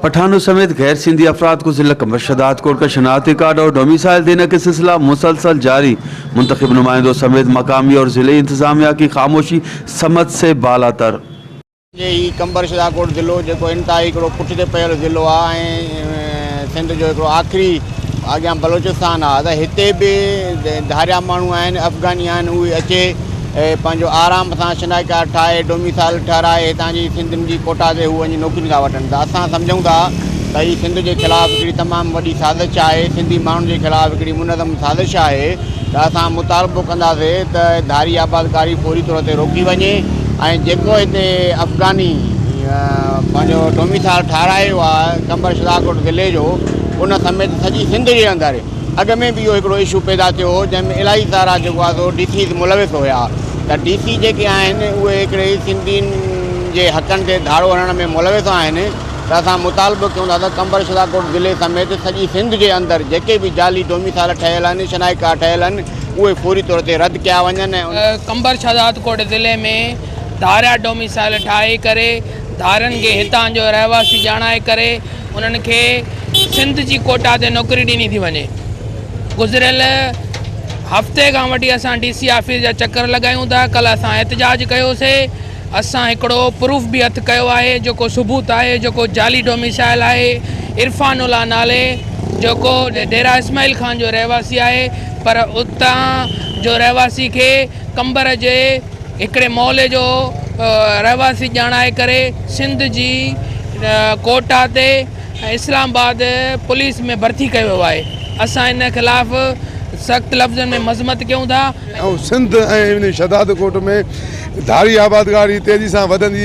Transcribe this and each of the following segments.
पठानों समेत गैर सिंधी अफराद को जिला कमर शहदादकोट का शनाख्ती कार्ड और डोमिसाइल देने का सिलसिला मुसलसल जारी। मुंतखब नुमाइंदों समेत मकामी और ज़िले इंतज़ामिया की खामोशी समझ से बालातर। जे ही कंबर शहदादकोट ज़िलो जेको इंतिहाई हिकिड़ो पुठिते पयल ज़िलो आहे ऐं सिंध जो हिकिड़ो आख़िरी अॻियां बलोचिस्तान आहे त हिते बि धारिया माण्हू आहिनि, अफ़गानी आहिनि, उहे अचे पंहिंजो आराम सां शनाख्त कार्ड ठाहे डोमिसाइल ठहिराए हितां जी सिंधियुनि जी कोटा ते हू वञी नौकरियूं था वठनि। त असां सम्झूं था त हीअ सिंध जे ख़िलाफ़ हिकिड़ी तमामु वॾी साज़िश आहे, सिंधी माण्हुनि जे ख़िलाफ़ हिकिड़ी मुनज़म साज़िश आहे। त असां मुतालबो कंदासीं त धारी आबादकारी फौरी तौर ते रोकी वञे ऐं जेको हिते अफ़गानी पंहिंजो डोमिसाइल ठारायो आहे कंबर शहदादकोट ज़िले जो, उन समेत सॼी सिंध जे अंदरि अॻु में बि इहो हिकिड़ो इशू पैदा थियो हो जंहिंमें इलाही सारा जेको आहे सो डी सीज़ मुलविस हुया। त डी सी जेके आहिनि उहे हिकिड़े सिंधियुनि जे हक़नि ते धाड़ो हणण में मुलविस आहिनि। त असां मुतालबो कयूं था त कंबर शहदादकोट ज़िले समेत सॼी सिंध जे अंदरि जेके बि जाली डोमिसाइल ठहियल आहिनि, शनाख्त कार्ड ठहियल आहिनि, उहे फौरी तौर ते रद्द कया वञनि। ऐं कंबर शहदादकोट ज़िले में धारिया डोमिसाइल ठाहे करे धारनि खे हितां जो रहवासी ॼाणाए करे उन्हनि खे सिंध जी कोटा ते नौकरी ॾिनी थी वञे। गुज़िरियल हफ़्ते खां वठी असां डी सी ऑफिस जा चक्कर लॻायूं था। कल्ह असां एहतजाज कयोसीं, असां हिकिड़ो प्रूफ बि हथु कयो आहे जेको सबूत आहे, जेको जाली डोमिसाइल आहे इरफानुल्लाह नाले, जेको डेरा इस्माइल खान जो रहवासी आहे, पर उतां जो रहवासी खे कंबर जे हिकिड़े मोहल्ले जो रहवासी ॼाणाए करे सिंध जी कोटा ते इस्लामाबाद पुलिस में भर्ती कयो वियो आहे। असां इन ख़िलाफ़ सख़्तु लफ़्ज़नि में मज़मत कयूं था। ऐं सिंध ऐं इन शहदादकोट में धारी आबादगारी तेज़ी सां वधंदी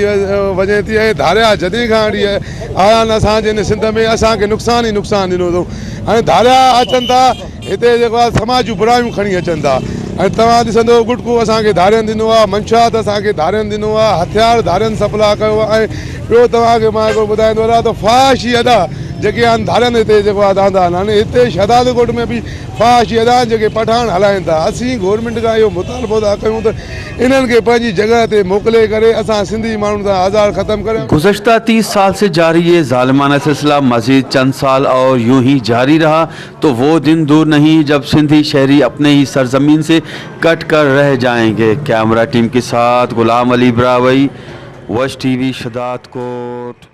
वञे थी ऐं धारिया जॾहिं खां वठी आया आहिनि असांजे हिन सिंध में असांखे नुक़सानु ई नुक़सानु ॾिनो अथऊं। हाणे धारिया अचनि था हिते जेको आहे समाज जूं बुरायूं खणी अचनि था ऐं तव्हां ॾिसंदो गुटको असांखे धारियनि ॾिनो आहे, मंशात असांखे धारियनि ॾिनो आहे, हथियार धारियनि सप्लाई कयो आहे। ऐं ॿियो तव्हांखे मां हिकिड़ो ॿुधाईंदो हलां त फ़ाहिशी अदा जेके आहिनि धारियनि हिते जेको आहे आंदा आहिनि। हाणे हिते शहदादकोट में बि फ़ाहिशी अदा आहिनि जेके पठाण हलाइनि था। असीं गवर्नमेंट खां इहो मुतालबो था कयूं त इन्हनि खे पंहिंजी जॻह ते मोकिले करे असां सिंधी माण्हुनि सां आज़ार ख़तमु करे। गुज़श्ता 30 साल से जारी ये ज़ालिमाना सिलसिला मज़ीद चंद साल और यूं ही जारी रहा तो वो दिन दूर नहीं जब सिंधी शहरी अपने ही सरजमीन से कट कर रह जाएंगे। कैमरा टीम के साथ गुलाम अली ब्रावई, वश टीवी, शहदादकोट।